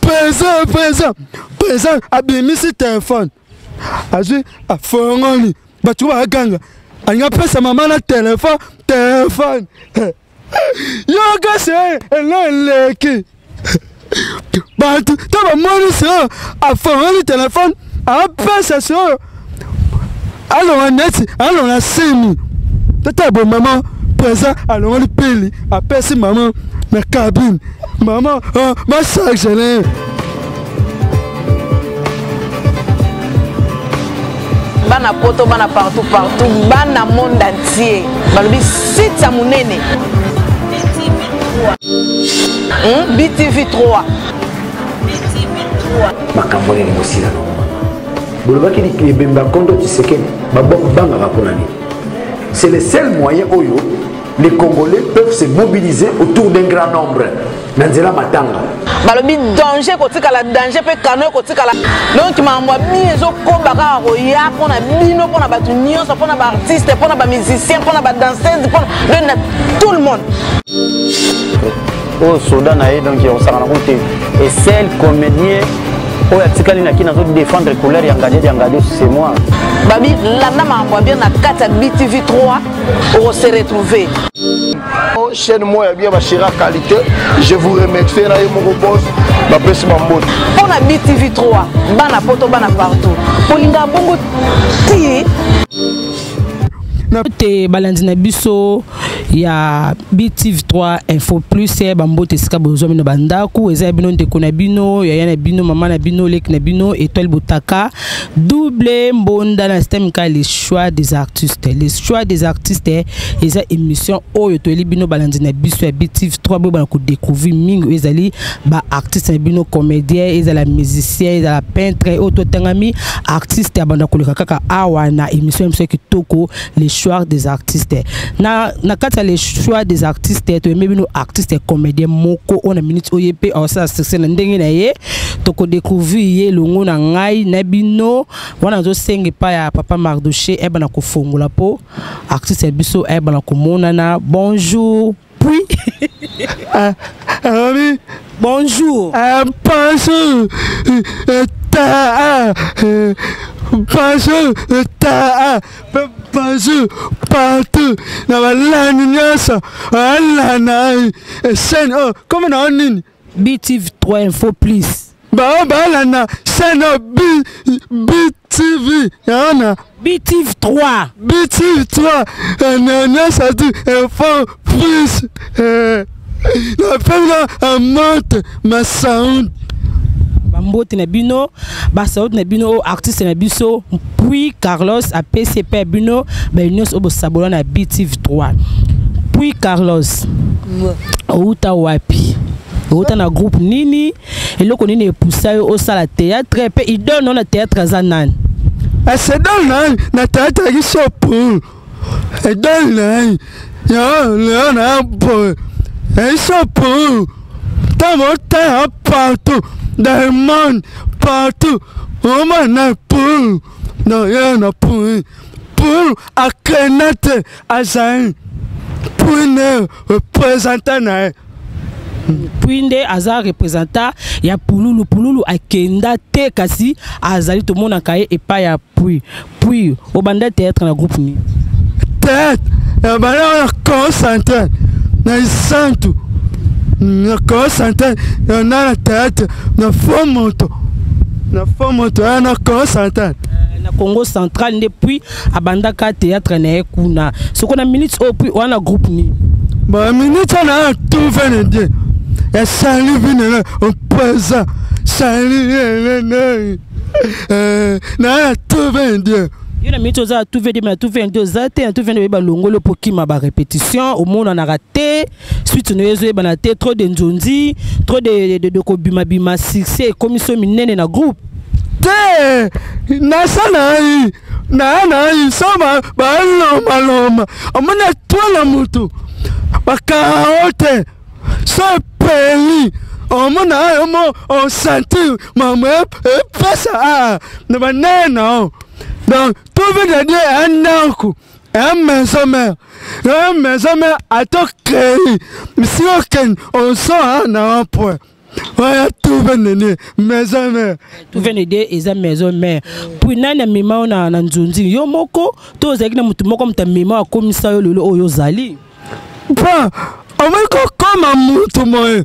Président, président, président abimisi telefone, azwi, afongoli, bato baganga, alingi apesa mama na telefone. Telefone yoka se elo eleki bato to bamoni se afongoli telefone, apesa se oyo alonga neti alonga simi. Tata bo mama président alongoli pili, apesi mama na cabine, mama bacharge na ye. Bana poto, bana partout partout, bana monde entier, balobi site ya monene BTV 3. Makambo nini mosila na bolobaki ebembe ya kondo Tshisekedi babangaka mpona nini? C'est le seul moyen oyo les Congolais peuvent se mobiliser autour d'un grand nombre na nzela matanga. Balobi danger kotikala danger mpe kano ekotikala, donc makambo ya bino ezokoba kaka koya mpona bino, mpona bato nyonso, mpona baartiste, mpona bamusicien, mpona badanseuse, mpona donc na tout le monde. Oyo soda na ye, donc osakana ko te. Et seul comédien oyo atikali na kini azo défendre couleur ya Ngadi ya Ngadi, c'est moi. Babi landa makambo ya bien na kati ya BTV 3, okose retrouver. Chaîne moko ya bien, bashira qualité. Je vous remercie na ye moko boss, bapesi bambote. Mpo na BTV 3, bana poto, bana partout, kolinga bongo ti. Te balandi na biso ya BTV 3 Info Plus, bambote esika bozwa bino bandako. Eza ya bino, ndeko na bino, yaya na bino, mama na bino, leki na bino, Étoile Botaka double mbonda na système ka. Les choix des artistes, les choix des artistes eza émission oyo toyeli bino, balandi na biso ya BTV 3. Boyebana kodécouvrir mingi oyo ezali baartiste na bino, comédien, ezala musicien, ezala peintre, oyo totangami artiste abanda koleka kaka awa na émission ya biso ya kitoko, les choix des artistes. Na kati ya les choix des artistes, toyembi bino artiste comédien moko oyo na minute oyo ye mpe aosala succès na ndenge na ye. Tokodécouvrir ye elongo na ngai na bino. Wana azosenga epai ya papa Mardoché ayebana kofongola mpo artiste ya biso ayebana komonana. Bonjour puis. Ah, oui. Bonjour. Ah, bonjour. Ta, bonjour. Ta, bonjour partout na balandi nyonso alanda chaîne oyo. Comme na nini? BTV 3 Info Plus. Bao balanda chaîne oyo BTV yana. BTV 3. BTV 3 na nyonso tu Info Plus napemi na amote masound. Bambote na bino, basaudi na bino. Oyo artiste na biso puis Carlos apesi epai ya bino baye nyonso oyo bosabola na BTV 3. Puis Carlos, outa wapi? Outa na groupe nini? Eloko nini epusa yo osala théâtre? Mpe idole no na théâtre aza nani? Asedol na théâtre biso pour idole na yo leo na boye biso pour ntango otala partout dans le monde, partout omona pour na ye na pour akenda te, azali pour nde représentant na ye. Puis nde aza représentant ya Pululu. Pululu akenda te, kasi azali, tomonaka ye epai ya Puis. Puis obanda théâtre na groupe nini? Théâtre ebanda na Congo Central, na Isantu, na Congo Central na na théâtre na fo moto, na fo moto ya na Congo Central. Na Congo Central nde puis abandaka théâtre na ye kuna. Soko na minute oyo, puis wana groupe nini? Ba minute wana tout vene die esali vinene opesa sali nene na tout vene die. Yo na minute oza tout vede, mais na tout vede oza te. Na tout vede oyeba longolo mpo kima barépétition, omonanaka te, suite no ezoyebana te. Trop de nzonzi, trop de kobimabima, succès ekomi so minene na groupe. Te, nasa na ye na ye so balomaloma, omoni etwala motu bakao te, so epeli omona oyo mo osentir mamo epesa a na banene na o. Donc tout veut dire un ndako, un maison mère, un maison mère atokei misi okende oso na point. Oya tuve nene maison mère. Tuve nede eza maison mère. Puis nani amema yo na, na nzonzi yo moko to ozalaki na motu moko moto amema akomisa yo lelo oyo ozali? Bon, omoni kokoma motu moye.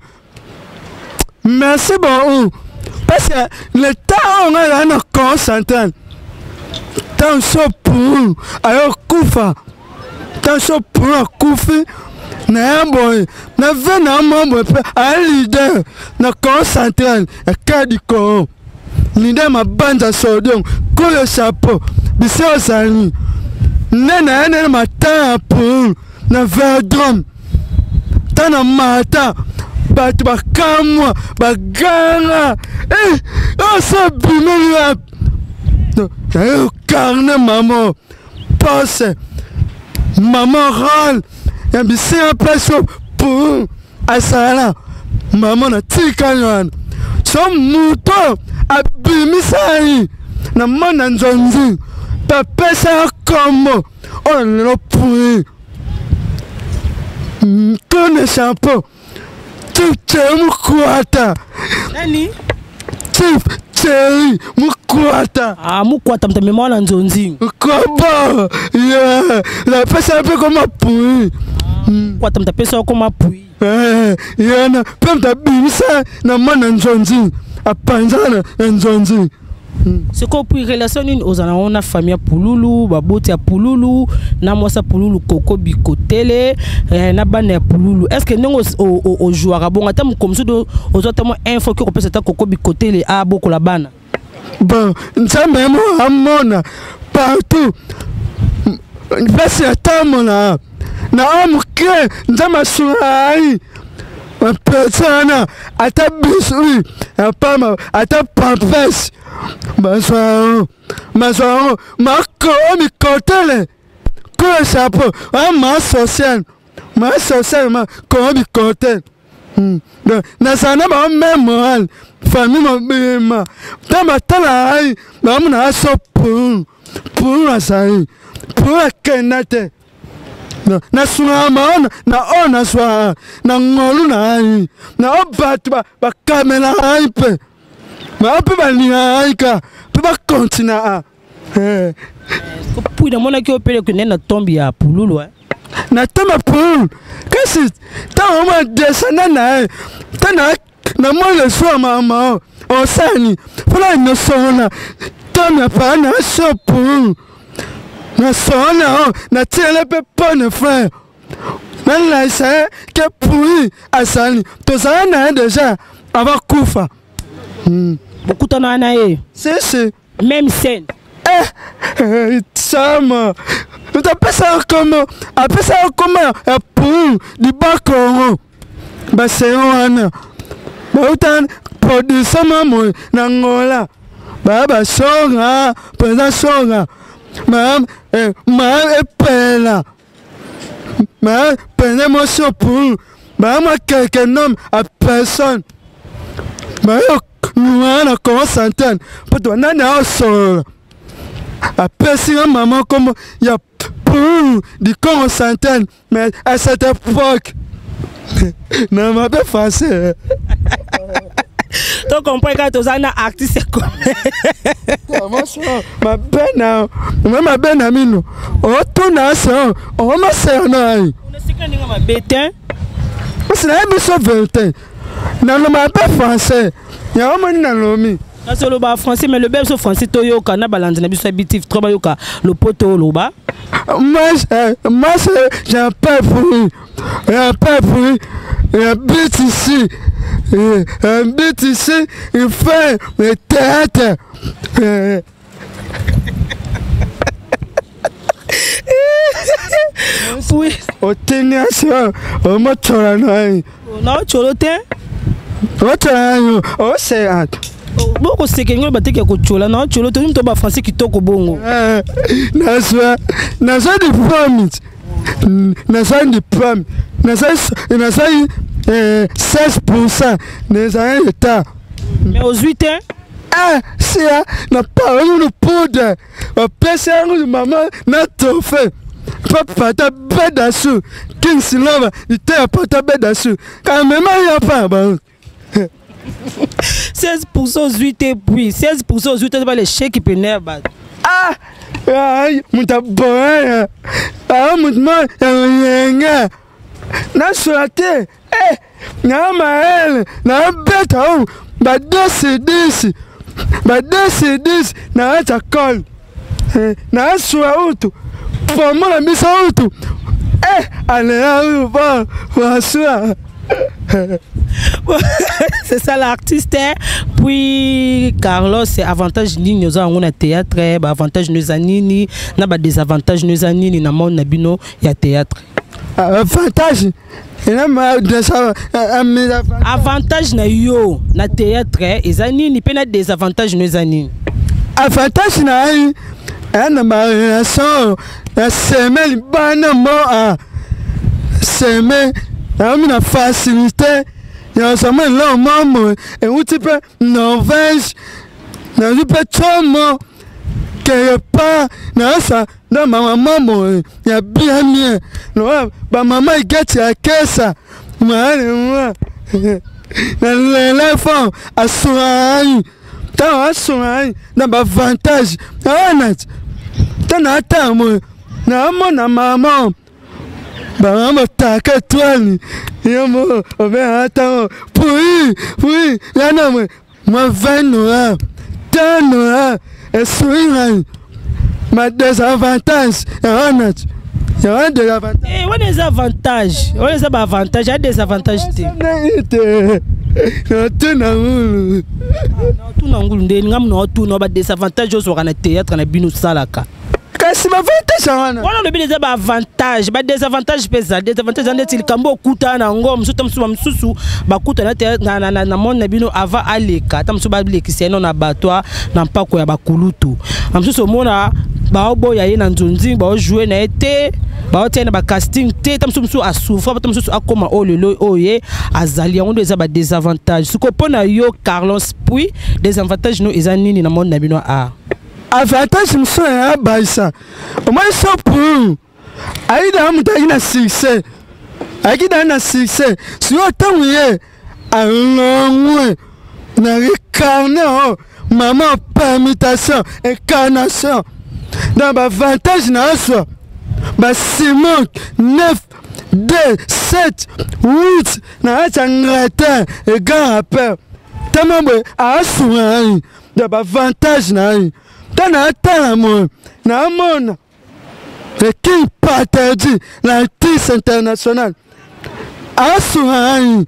Merci beaucoup. Parce que le temps oyo ngai ezali na Congo central, ntango so pour ayokufa, ntango so pour akufi na ye boye na ve na mwa boye mpe aya leader na Congo central ya kadi Congo, leader mabanza sodium kolo chapeau bisi ozali nde na ye nde matanga pour na verdrum ta na mata bato bakamwa baganga eh, oso abimeli wapi naye carne mama pose mama role ya bisinga place pour asala mama natikali wana so moto abimisai na mona nzonzi mpe apesaka nkombo oyo lelo pui tone chapeau chief cheri mukwata. Nani? Chief cheri mukwata. Ah, mukwata mtamema wana nzonzi. Kobo. Yeah. La pesa mpe koma pui. Mukwata mtapesa koma pui. Eh, yana pe mtabimisa na mwana nzonzi. Apanzana na nzonzi. Sikoyo puis relation nini ozala nango na famille ya Pululu, baboti ya Pululu, na mwasi ya Pululu Koko Bikotele, eh, na bana ya Pululu? Est-ce que ndenge ojouaka bongo ata mokolo mosusu ozwa ata mwa info okoki kopesa ata Koko Bikotele abokola bana? Bon, Nzambe ye moko amona partout place ya tambola na oyo moke Nzambe asunga ai bapesi wana ata bisui ya pamba ata pampes bazwa yango bazwa yango makolo mikotele kolo chapeau wana ma social ma social makolo mikotele. Donc nazala na bango meme morale famille mobima ntango batala ai bamona aso puru puru azali puru akenda te nasungaka bango na oyo nazwaka na ngolu na ai na oyo bato bakamelaka ai mpe bango mpe balingaka ai ka mpe bakontinaka. Puis namonaki yo mpe okende na tombe ya Pululu. Na tombe ya Pululu kasi ntango omona descendant na ye ntango namoni leso ya mama osani mpona nosona tombe ya paa na so Pululu nasona o natiele mpe pone frère nalakisa ye ke Pululu azali tozala na ye deja abakufa. Bokutana na ye? Si si. Même scène. Eh, eh, sama moto apesaka nkombo apesaka nkombo ya Pululu libakongo basengo wana bauta production mamoi na Angola baya basonga mpenza songa ma ma epela ma pene mwasi Pululu baya mwa quelque nom a personne bayo wana na Congo Central mpo to nani aosolola apesi nga mama nkombo ya Pululu du Congo Central mais à cette époque na mabe français. To comprendre kaka toza na artiste mabe na ma mabe na mino otuna so omasela na ai onesika ndenge mabe te parce nayebi so vérité naloba mpe français yango moni nalomi. Kasi oloba français mais loba biso français toyoka na balandi na biso ya BTV trop bayoka lopoto oloba. Moi, j'ai un peu fruit. Un peu fruit. Un but ici. Un but ici, il fait le théâtre. Oui. Otini aso omotola na ye. Na otsholo te. Otola yo osela. Bokoseka ngo bateki ya kotyola na otsholo te moto ba français kitoko bongo. Nazwa nazwa diplôme nazwa diplôme nazwa nazwa 16% nazali état. Mais ozwi te. Ah, sia na parole no poudre bapesi yango mama na trophée mpe pata bedasu kingsilova liteya pata bedasu kamema ya pa bango. 16 ozwi te, puis 16 ozwi te, ba l'échec pene ya bato. Ah, moto aboya aa moto mo ya loyenge nasola te, na mayele nabeta oyo ba 2 sur 10, ba 2 sur 10 na kati ya kole nasula utu pomo na biso utu aleya utu po basula. C'est ça l'artiste, hein. Puis Carlos, c'est avantage nini oza yango na théâtre, ba avantage no eza nini na ba désavantage no eza nini na monde na bino ya théâtre? Avantage Avantage na yo na théâtre eza nini, mpe na désavantage no eza nini? Avantage na ye eya na barelation ya seme libanda mo a seme nayomi na facilité ya kozwa eloko moko euti mpe Norvège, nazwi mpe tsomo quelque part nayosa na mama mamo ya bien bien lokola bamama igeti ya kesa maale mwa na lela fort asunga ngai ntango asunga ngai na baavantage wana ntango natala moyo naamona mama bamama botaka etwani yo mo obengaka ntango pui pui yana mwe mwa 20 dollars, 10 dollars esui ngai. Ma désavantage ya wana, ya wana désavantage. Wana eza avantage, wana eza baavantage ya désavantage te. Te, natuna ngulu. Tuna ngulu nde nga muna otuna badésavantage ozwaka na théâtre na bino osalaka. Kasi baavantage wana. Wana olobi eza baavantage, badésavantage mpe ezali. Désavantage eza neti likambo okutana na yango mosusu, ta mosusu bamosusu bakutana te na monde na bino avant aleka, ta mosusu balekisa ye no na bato na mpako ya bakulutu na mosusu, omona baoboya ye na nzonzi, baojoue na ye te, baotia ye na bacasting te, ta mosusu mosusu asouffre, ta mosusu akóma oyo lelo oyo ye azali. Yango nde eza badésavantage. Sikoyo mpo na yo Carlos, puis désavantage no eza nini na monde na bino art? Avantage mosusu ya bayisa omoi so pour ayida moto ayaki na succès, ayaki daa na succès. Sikoyo ntango ye alongwe na recarne oyo mama permutation incarnation na baavantage na azwa basimon 9 2 7 8 na kati ya Angleterre, egan rappeur tama boye asunga ngai na baavantage na ye. Ntango naatala moyo naamona le King Paterdi, l'artiste international, asunga ngai,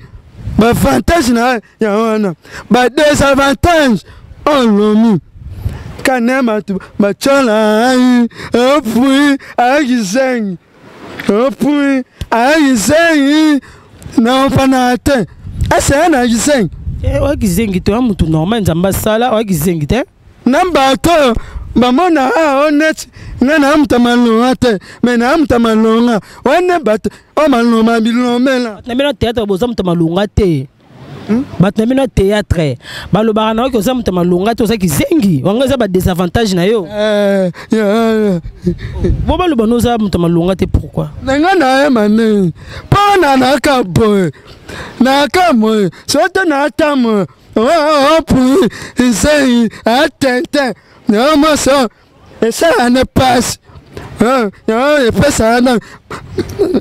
baavantage na ye ya wana. Badésavantage oyo lomi kane bato batyola ngai opui ayaki zengi, opui ayaki zengi na opana te ese na zengi. Oyaki zengi te, oya mutu normal, Nzambe asala, oyaki zengi te. Na bato oyo bamona awa neti ngai na muta malonga te, me na muta malonga wana bato oyo malonga bilomela. Bato na bino théâtre boza moto malonga te. Bato na bino ya théâtre balobaka na oki oza moto malonga te, oza kizengi. Wango eza badésavantage na yo. Bo baloba no oza moto malonga te, pourquoi? Na ngai nayeba ndenge mpo na naka boye, naka boye soki te nata moye opui nzei atente yango moso esala ne pasi yango epesaka na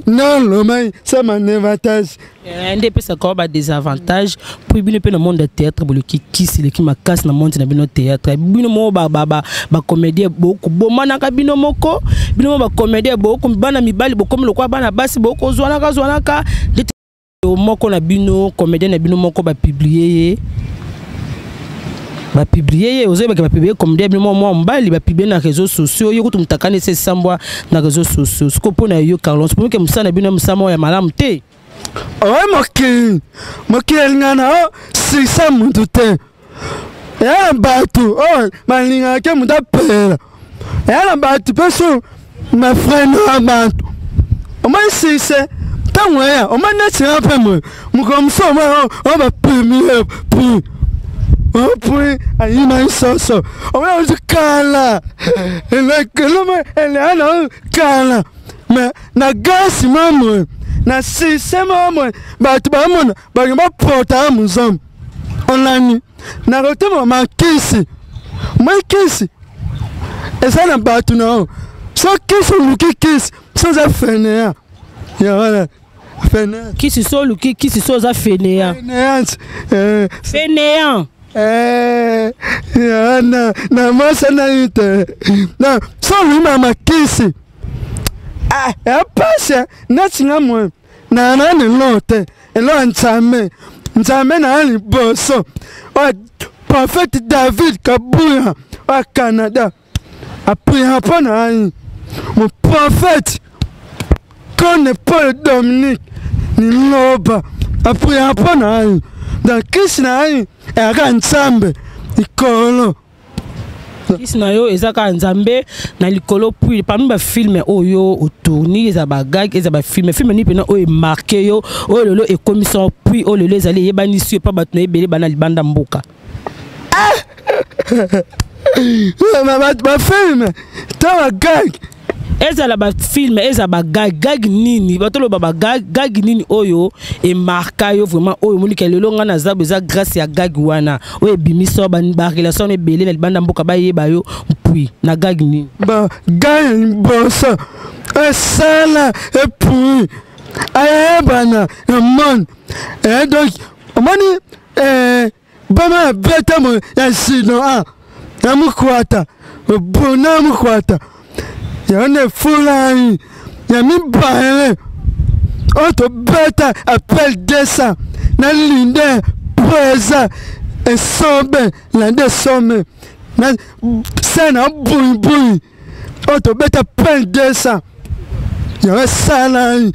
nolomai sama avantage. Nde epesaka wa badésavantage. Puis bino mpe na monde ya théâtre boleki kisi eleki makasi na monde na bino théâtre. Bino moko bacomédien bokobomanaka bino moko, bino moko bacomédien boko bana mibali bokomi lokola bana basi, bokozwanaka zwanaka ndeti moko na bino comédien na bino moko bapublie ye, bapublie ye, ozoyebaka bapublie comédien bino moko mwa mobali, bapublie na réseaux sociaux ye kutu motakani esi esambwa na réseaux sociaux. Siko mpo na yo Carlos, mpo ke mosala na bino ya mosala moko ya malamu te. Oye mokili, mokili alingaka na o succès mutu te. Eya na bato oyo balingaka ke moto apela, eya na bato mpe so bafrene ya bato. Omoni succès ntango eya, omoni neti nga mpe moye mokolo mosusu omoni oyo bapublie pui opui ayima soso, omoni ozi kala eloko elea na kala me na gasi mamwe na succès mamwe bato bamona balingi baporta ya mozambo. Olani nakotema makisi moi kisi eza na bato na yo so kisi oluki kisi so oza fenea ya wana fenea kisi so oluki kisi so oza fenea fenea eh. Fenea eh, na na mwasa na ye te na so oluki mama kisi ah ya pasi neti nga moye na nani lo te elo ya nzambe nzambe na liboso oyo prophète David Kabuya wa Canada apriya mpo na ngai mo prophète Kone Paul Dominique Niloba apriya mpo na ngai donc kisi na ngai eyaka nzambe likolo. Kisi na yo eza kaka nzambe na likolo. Puis parmi bafilme oyo otourni, eza bagag, eza bafilme, filme nini mpena oyo emarke yo, oyo lelo ekomisa, puis oyo lelo ezali eyebanisi yo mpa bato na ebele bana libanda mboka? Bafilme to bagag? Ezala bafilme, eza bagag, gag nini batoloba, bagag, gag nini oyo emarka yo vraiment, oyo omonika lelo ngai naza bo eza grâce ya gag wana oyo ebimisa barelation wana ebele na libanda mboka bayeba yo, puis na gag nini? Ba gag ya liboso esala epui ayebana na monde eh, donc omoni eh, bama ya beta mo ya sino a na mukwata bona mukwata yango nde efulani ya mibale oyo tobeta appel 200 na linde presa esobe lande esome na se na buibui oyo tobeta appel 200 yango esalani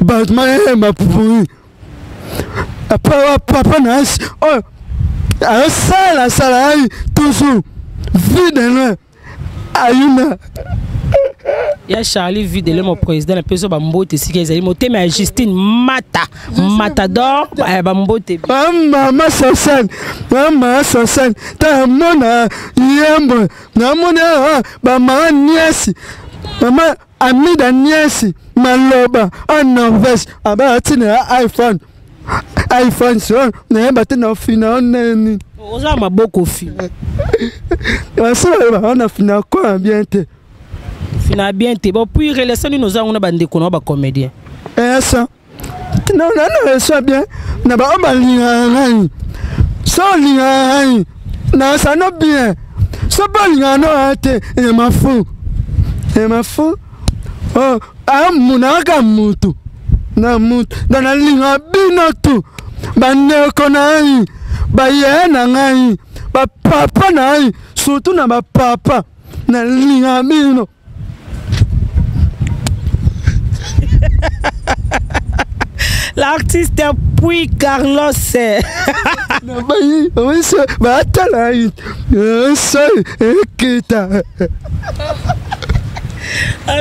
bato mayema pui papa na ye oyo azosala sala ye toujours vie de loin ayuna ya Charlie Videle, mon président, napesi bambote esika ezali motema ya Justine Mata Matador, bambote. Mama Sosane, mama Sosane, tamona yembo namoni awa bamama niasi, mama Amida niasi maloba en Norvège aba atina ya iPhone, iPhone so nayeba te na ofina o neni. Oza maboko fi. Basi bayeba wana fina koya bien te. Fina bien te. Bon, puis relation nini oza yango na bandeko na bacomédien? Esa na na relation bien na baoyo balingaka ngai, so olingaka ngai nasano bien, so balingaka no aya te emafu emafu amunaka mutu na mutu na nalinga bino tu bandeko na ngai, bayaya na ngai, bapapa na ngai, surtout na bapapa nalinga bino. L'artiste puis Carlos. Batala soi ekita.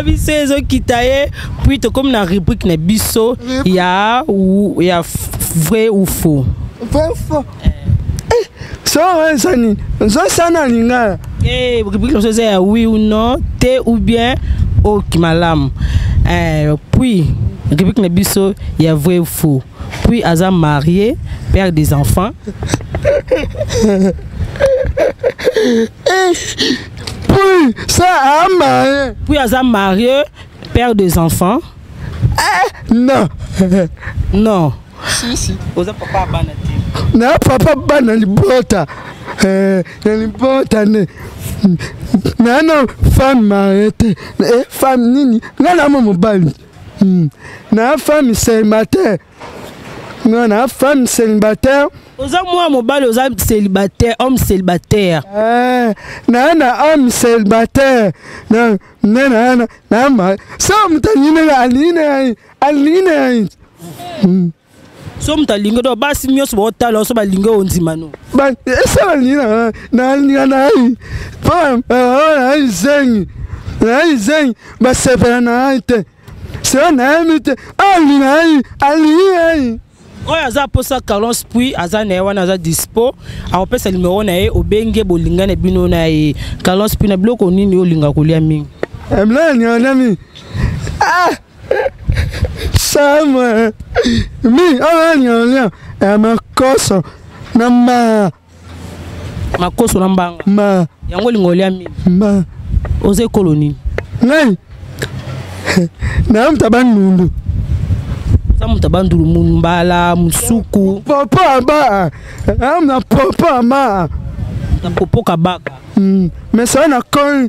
Biso ezokita ye. Puis tokomi na rubrique na biso ya ya vrai ou faux. Vrai ou faux? So eza nini? Nzosana lingala. Rubrique na biso eza ya oui ou non, te ou bien oki malamu. Puis rubrique na biso ya vrai ou faux, puis aza marié, père des enfants. Puis ça a marié. Puis aza marié, père des enfants. Eh, non. Non. Si, si. Oza papa bana te? Na papa bana libota eh, na libota ne nano femme marie te eh, femme nini nga na mo mobali na femme célibataire, nga na femme célibataire. Oza mwa mobali, oza célibataire, homme célibataire. Eh, na na homme célibataire na na na na na ma so moto alingi na alingi na alingi na ye. So moto alingi do basi nyonso baotala so balingi oyo ondima no. Ese balingi nalinga na ye mpo na ye zengi na ye zengi basepela na ye te seo nayebi te alinga ye alingi ye. Oyo aza posa Carlos puis aza na ye wana aza dispo, akopesa numero na ye, obenge bolinga na bino na ye. Carlos puis, na biloko nini olinga kolia mingi? Biloko nalinga kolia mingi, ah samwe mi oyo nalinga kolia ya makoso. Na ma. Makoso na mbanga. Ma. Yango olinga olia mingi. Ma. Oza ekolo nini? Ngai. Na moto bandundu. Oza moto bandundu mbala musuku. Papa ba. Na papa ma. Na popo kabaka. Mais ça na con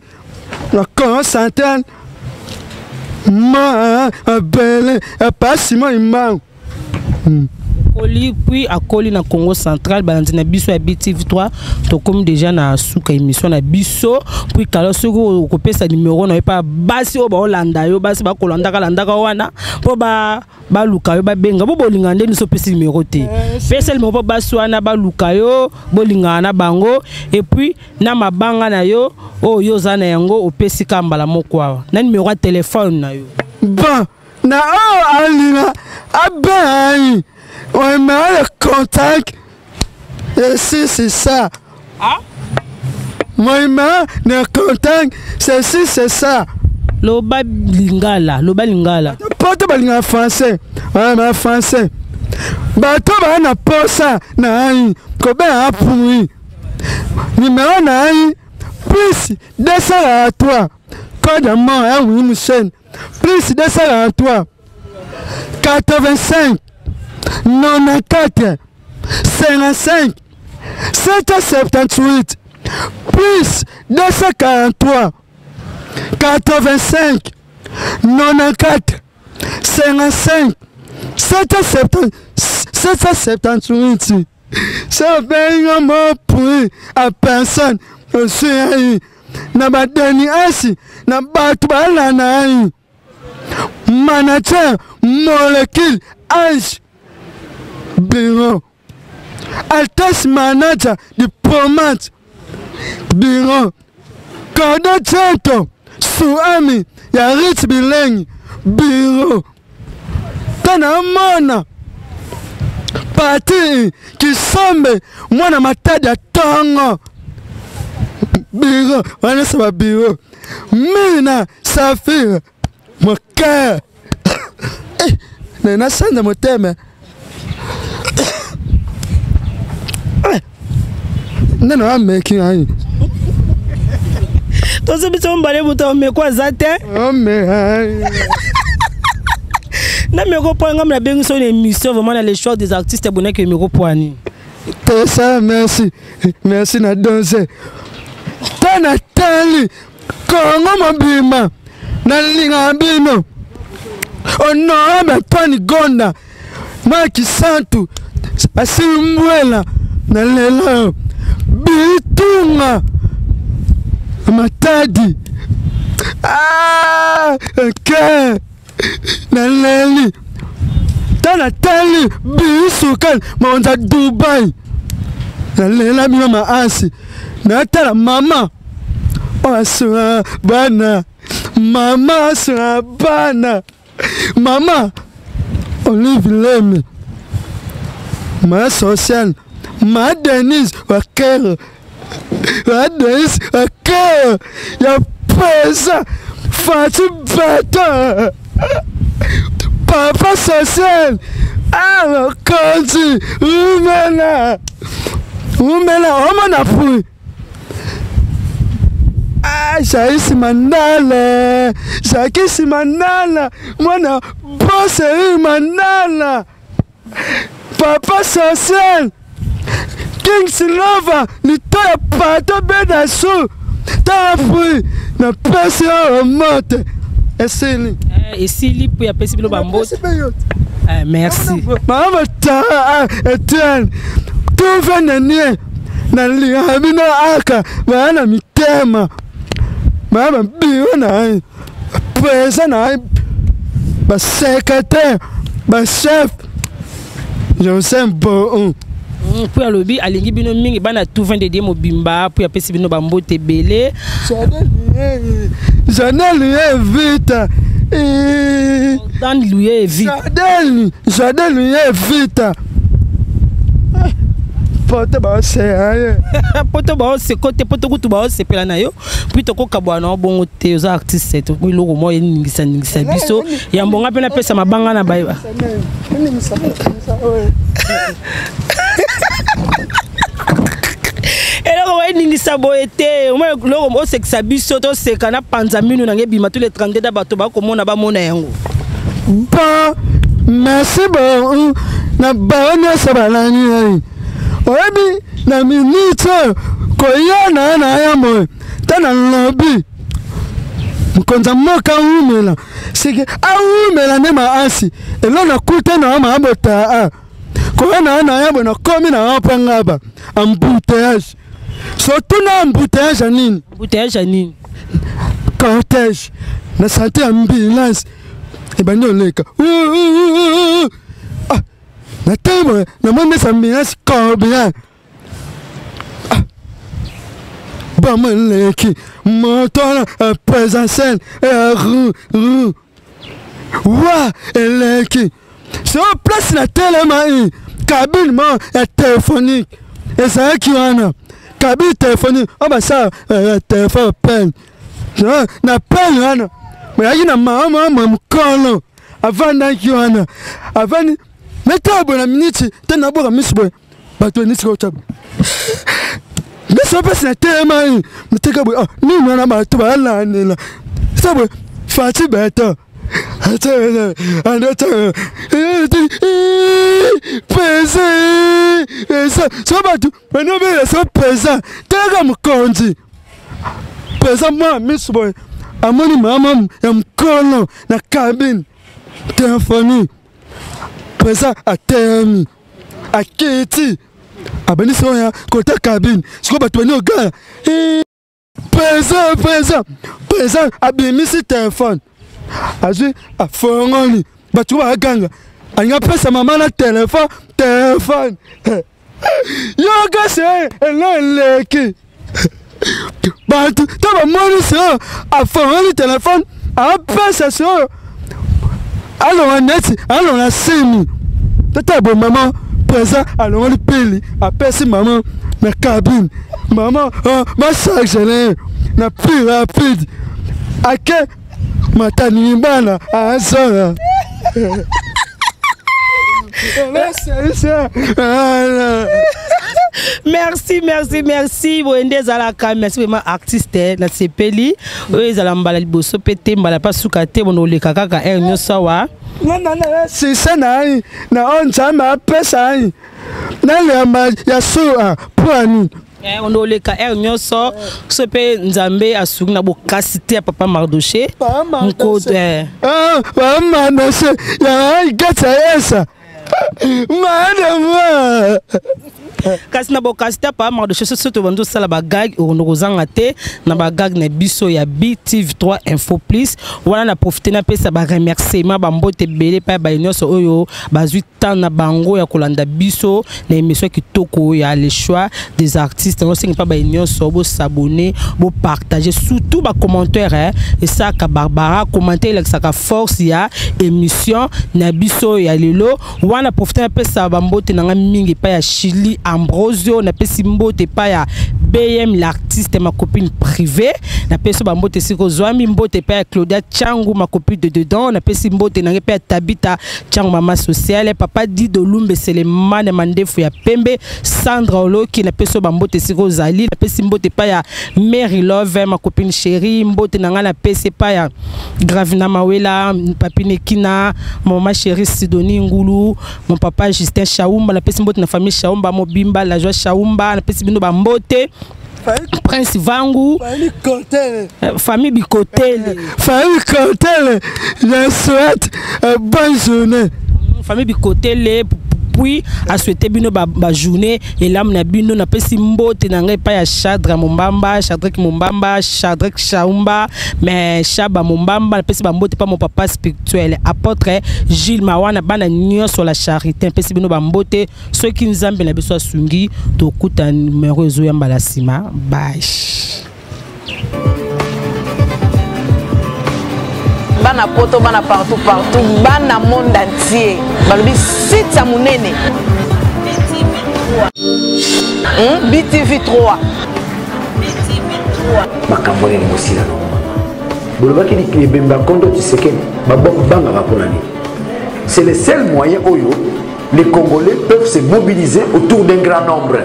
na con central. Ma belle pasi moi imbangu. Akoli puis akoli na Congo central balandi na biso ya BTV 3 tokomi déjà na suka émission na biso puis kala soki okopesa numéro na yo pa basi oyo baolanda yo basi bakolandaka landaka wana mpo ba baluka yo babenga bo bolinga nde biso opesi numéro te pesa numéro mpo basi wana baluka yo bolingana na bango et puis na mabanga na yo oyo yo oza na yango opesi ka mbala moko awa na numéro ya telefone na yo. Bon na oyo alinga abenga ye numéro de contact et si c'est ça. Ah? Mon numéro de contact, c'est si c'est ça. Loba lingala, loba lingala. Poto balinga français. Ouais, ma français. Bato ba na posa na ai kobe apui. Numéro na ai plus 243. Code mort hein, oui, Michel. Plus 243. 85 94 55 778 plus 243 85 94 55 778. Ça fait un mot pour à personne. Je suis na ba Denis Asi, na bato balanda ai. Manager molécule Ange Bureau. Altesse manager diplomate Bureau. Cordon Cento Suami ya Rich Bilengi Bureau. Tana mona parti kisombe mwana matadi ya tongo bureau wana sa ba bureau mina safir mon cœur na sanza motema nde na ameki ngai tozo biso mbale moto ameko aza te na meko po ngam na bengi so na émission vraiment na les choix des artistes bonaki meko po ani tesa merci merci na danse tana tali Kongo mobimba nalinga bino honorable Antoine Gonda Maki Santu asimbwela na lelo bitunga Matadi ah ke naleli tala tali bisukali maonza Dubai nalela bino maasi natala mama asunga bana mama asunga bana mama Olive Leme ma sociale ma Denise Wakero ma Denise Wakero ya pesa Fati Beton papa social ah mokonzi umela umela omona fui ah Jaisi Mandala Jakisi Mandala mwana boseri Mandala papa social King Silova litoya pato beda su tala fui na pesi oyo mote esili esili mpo apesi bino bambote. Merci. Mama ta Etienne tuve nenie na linga bino aka baya na mitema baya babiro na ye président na ye basecrétaire bachef Joseph Bon. Mpo alobi alingi bino mingi bana tout vin de Dieu mobimba mpo apesi bino bambote ebele. Janel ye vita Dan Louye vita Janel ye vita poto baosea ye poto baoseko te poto kutu baosepela na yo puis tokokabwana na yo bongo te oza artiste tokoki eloko moko eningisa ningisa biso ya mbonga mpe napesa mabanga na bayeba. Kobandisa boye te, loko osekisa biso toseka na panza minu na nge bima tous les 32 da bato bakomona bamona yango. Bon, merci beaucoup na bango nyonso balandi ngai. Oyebi na minute oyo koya na ye na ya moye ta na lobi mokonzi ya mboka awumela seke awumela nde maasi elo nakuta na maabota a koya na na ya boye nakomi na ya mpe ngaba embouteillage surtout na embouteillage ya nini? Embouteillage ya nini? Cortège na sante ya ambulance ebandi oleka ah, na ntango boye namoni neti ambulance combien ah, bamaleki moto wana présentiel ru ru wa eleki so place na telema i cabine mo ya téléphonique ezalaki wana cabine téléphonique oyo basala telefone pene na pene wana bayaki na mama mama mokolo avandaki wana avandi natala boye na miniti te naboka miso boye bato neti kotya miso mpasi na telema ye moteka boye ah, nini wana bato balandela sa boye fati beto pese so bato banobela so pesa telaka mokonzi pesa mwa miso boye amoni mama ya mokolo na cabine telefoni pesa atelemi akiti abandi sikoyo ya kota cabine sikoyo bato bandi ogala pesa pesa pesa abimisi telefone azwi afongoli bato baganga alingi apesa mama na telefone telefone yoka se elo eleki bato to bamoni sikoyo afongoli telefone apesa sikoyo alonga neti alonga simi tata bo mama présent alongoli pili apesi mama na cabine mama bacharge na ye na plus rapide ake matani bana azonga. Merci, merci, merci. Boye nde ezalaka. Merci vraiment artiste nasepeli. Oyo ezala mbala liboso mpe te mbala mpe suka te bono oleka kaka heure nyonso awa. Sise na ye na oyo Nzambe apesa ye nalamba ya sua mpo ya nini? Ono oleka heure nyonso so mpe Nzambe asungi na bokasi te ya papa Mardoche nkoto. Papa Mardoche ya gati ya yesa madama. Kasi na bokasi te papa Mardoche so tobandi osala bagag okondo kozanga te na bagag na biso ya BTV 3 Info Plus wana. Na profite napesa baremerciement, bambote ebele epai ya baye nyonso oyo bazwi temps na bango ya kolanda biso na émission kitoko ya Le Choix des Artistes. Yango mpa baye nyonso bosabonner, bopartager, surtout bacommentaire esalaka barbara commentaire elakisaka force ya émission na biso ya lelo wana. Profite napesa bambote na ngai mingi epai ya Chili Ambrosio, napesi mbote epai ya BM l'artiste, ma copine privée, napesi bambote esika ozwami. Mbote epai ya Claudia Changu, ma copine de dedans, napesi mbote na ngai epai ya Tabita Changu, mama sociale, papa Dido Lumbe Selemane Mandefu ya pembe, Sandra Oloki, napesi yo bambote esika ozali. Napesi mbote epai ya Mary Love, ma copine chérie. Mbote na ngai napesi epai ya Gravina Mawela, Papine Kina, mama chérie Sidoni Ngulu, mon papa Justin Shaumba, napesi mbote na famille Shaumba mobimba, la joie Shaumba, napesi bino bambote. Prince Vangu, famille Bikotele. Famille Kotele, je souhaite bonne journée. Famille Bikotele, puis asouhaité bino ba journée elamu na bino. Napesi mbote na ngai epai ya Chadra Mombamba, Chadrek Mombamba, Chadrek Shaumba, mais Chaba Mombamba. Napesi bambote pa mon papa spirituel, apôtre Gilles Mawana, bana nyonso la charité, napesi bino bambote. Soki Nzambe na biso asungi, tokuta numero ezoya mbala nsima. Bye. Bana poto, bana partout partout, bana monde entier, balobi site ya monene BTV 3. Makambo nini kosila nango? Bolobaki ebembe ya kondo Tshisekedi babangaka mpo na nini? C'est le seul moyen oyo. Les Congolais peuvent se mobiliser autour d'un grand nombre.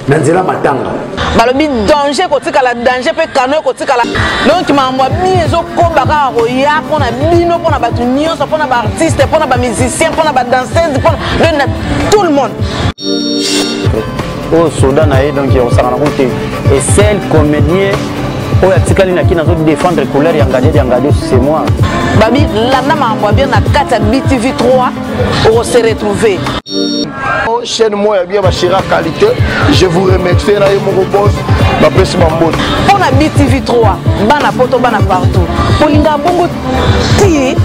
Na nzela matanga. Balobi danger kotikala danger mpe kano ekotikala. Donc makambo ya bien ezokoba kaka koya mpona bino, mpona bato nyonso, mpona baartiste, mpona bamusicien, mpona badanseuse, mpona donc na tout le monde. Oyo soda na ye, donc yakosakana ko te. Et seul comédien oyo atikali na kini azo défendre couleur ya Ngadi ya Ngadi, c'est moi. Babi landa makambo ya bien na kati ya BTV 3, okose retrouver. Chaîne moko ya bien, bashira qualité. Je vous remercie na ye moko boss, bapesi bambote. Mpo na BTV 3, bana poto, bana partout, olingaka bongo ti.